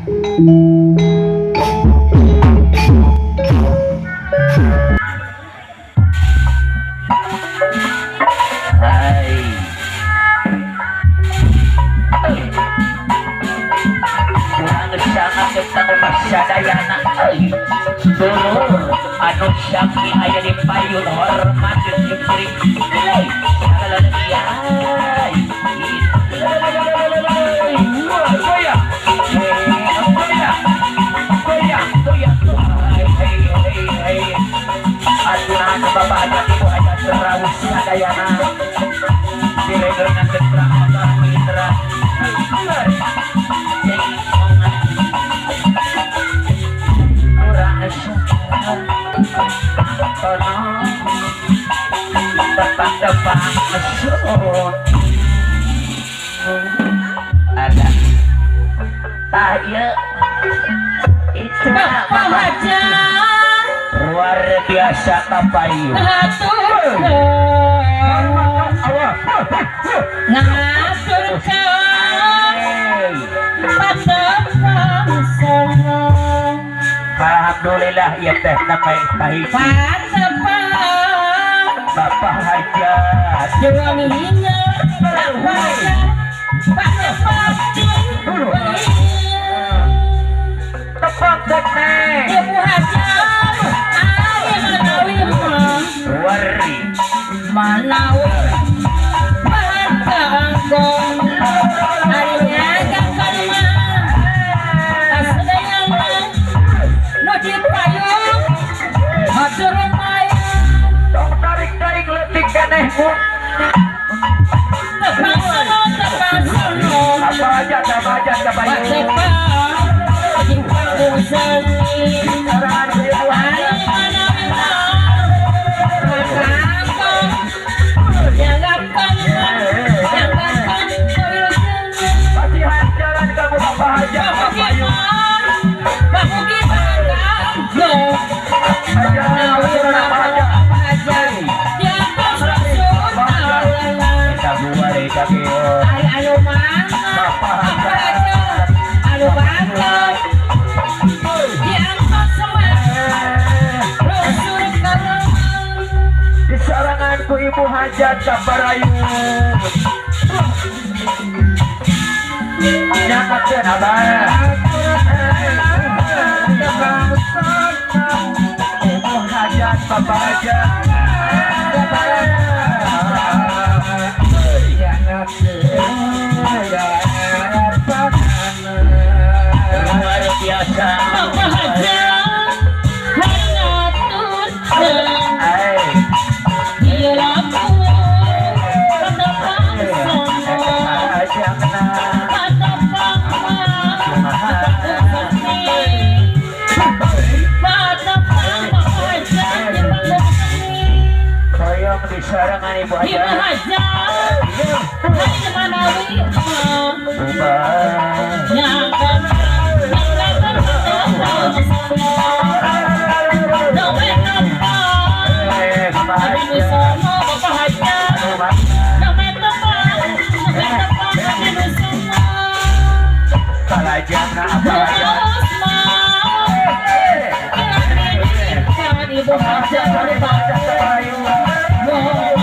Hai. Kurang sangat tentang masyadayana euy. Dulur anu sami aya di payun hormat jeung kuring. Euy, sakalaliai. Goyang, goyang, goyang, goyang. Hai, hei, hei, hei. Aturan Bapak Hajat, Ibu Hajat terawus sadayana. Diregeungan getrang mata mitra. Ceng ongan. Kurang tono. Tepang-tepang sun. Ada. Tah ieu. Itu Bapak Hajat luar biasa kapayu. Ngaturkeun ngaturkeun patepang sono. Alhamdulillah ieu teh sampai kahiji. Patepang Bapak Hajat. Juwanginya Bapak Hajat patepang. Tepang teh. Ibu Hajat ari manawi mah Wari. Manawi kangkong ari nyanggakeun mah kasadayana nu di payung hatur lumayan. Tong tarik-tarik leutik keneh mun. Tepang sono, tepang sono. Apa aja, apa aja kapayu. Patepang di panggung seni. Sarangan Ibu ari Hajat. Manawi mah kangkong nyanggakeun mah nyanggakeun. Pasihan jalan kamu Bapak Hajat kapayu. Hajat, Bapak Hajat. Kita buare kaki. Bapak Hajat. Di saranganku Ibu Hajat kaparayu. Nyangkakeun abah. Ibu Hajat, Bapak Hajat. Luar biasa. Hai. Hajatna. Hoyong di sarangan Ibu Ibu Hajat. Hajat, hari manawi mah Ubah. nyanggakeun nyanggakeun patepang sono. Dowe tepang Bapak abi nu Hajat. sono Bapak Hajat. Dowe tepang, dowe tepang abi nu sono. Salajana apa aja. Terus mah Ibu Hajat. Hajat.